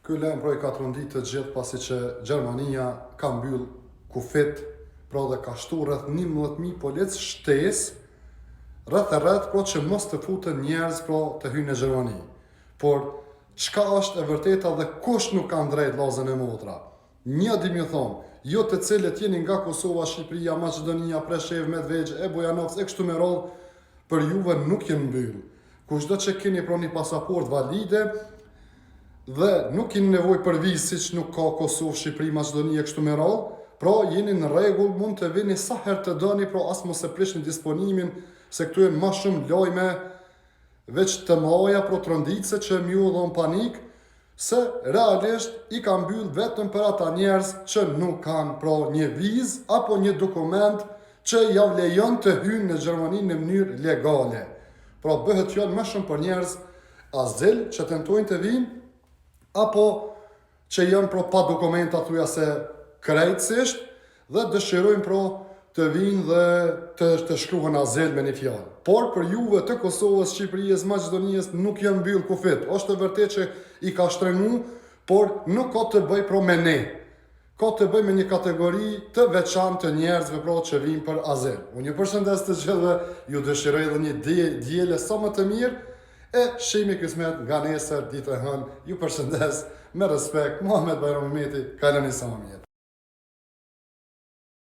Ky lajm pra i ka trondit të gjithë pasi që Gjermania ka mbyll kufit, pra dhe ka shtu rreth 11.000 policë shtesë rreth e rreth pra që mos të futen njerëz pra të hyjnë në Gjermani. Por çka është e vërteta dhe kush nuk ka drejt vllazën e motra? Një di m'ju thonë, ju të cilët jeni nga Kosova, Shqipëria, Maqedonia, Preshevë, Medvegjë, e Bujanovc e kështu me radhë, për juve nuk janë mbyll. Kushdo që keni pra një pasaport valide dhe nuk keni nevojë për vizë siç nuk ka Kosovë, Shqipëri, Maqedoni e kështu me radhë, pra jeni në rregull, mund të vini sa herë të doni, pra as mos e prishni disponimin, se këtu janë ma shumë lajme veç të mëdha, pra tronditëse që m'ju dhon panik, se realisht i ka mbyll vetëm për ata njerëz që nuk kanë pra një vizë apo një dokument që jau lejon të hyjnë në Gjermani në mënyrë legale. Pra bëhet fjalë më shumë për njerëz azil që tentojnë të vinë apo që janë pra pa dokumenta thuja se krejtësisht dhe dëshirojnë pra të vinë dhe të, të shkruhen azil me një fjalë. Por për juve të Kosovës, Shqipërisë, Maqedonisë nuk janë mbyll kufit. Është e vërtetë që i ka shtrëngu, por nuk ka të bëj pra me ne. Ka të bëj me një kategori të veçantë të njerëzve pra që vinë për azil. Unë ju përshëndes të gjithëve, ju dëshiroj edhe një diele sa më të mirë e shihemi kismet nga nesër ditë e hënë. Ju përshëndes me respekt Muhamet Bajram Mehmeti, kaloni sa më mirë.